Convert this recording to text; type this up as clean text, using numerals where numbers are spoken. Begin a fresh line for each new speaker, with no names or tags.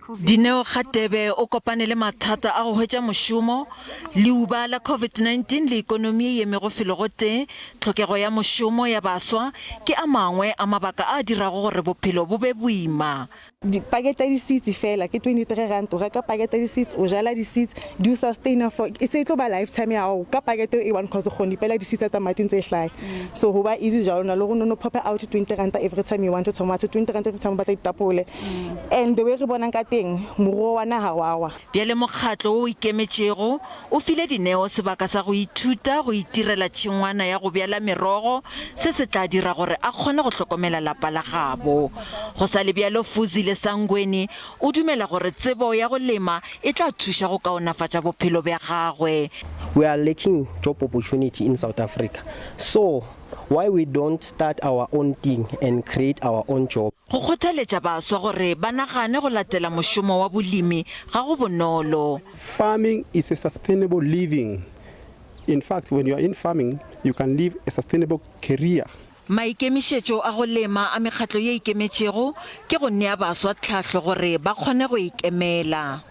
Dineo Kgatebe o kopane le mathata a go hwetša mošomo, leuba la COVID-19 le ikonomi ye e emego felo gotee, tlhokego ya mošomo ya baswa ke a mangwe a mabaka a a dirago gore bophelo bo be boima.
Pakete ya di-seeds fela ke R23, o reka pakete ya di-seeds, o jala di-seeds, di o sustainer for, e se e tlo ba lifetime ya gago ka pakete e one cause o kgona ipela di-seeds tsa tamati ntse e hlaya. So go ba easy jalo, o na le gore o no pope out R20 every time you want a tomato, R20 every time o batla ditapole. And the way re bonang ka teng, moruo wa naga wa wa.
Bjale mokgatlo wo o ikemetšego o file Dineo sebaka sa go ithuta go itirela tšhengwana ya go bjala merogo, se se tla dira gore a kgone go hlokomela lapa la gabo. Go sa le bjalo, Fuzile Sangweni o dumela gore tsebo ya go lema e tla thuša go kaonafatša bophelo bja gagwe.
We are lacking job opportunity in South Africa so why we don't start our own thing and create our own job.
Go kgothaletša baswa gore ba nagane go latela mošomo wa bolemi ga go bonolo.
Farming is a sustainable living. In fact, when you are in farming, you can live a sustainable career.
Maikemišetšo a go lema a mekgatlo ye ikemetšego ke go nea baswa tlhahlo gore ba kgone go ikemela.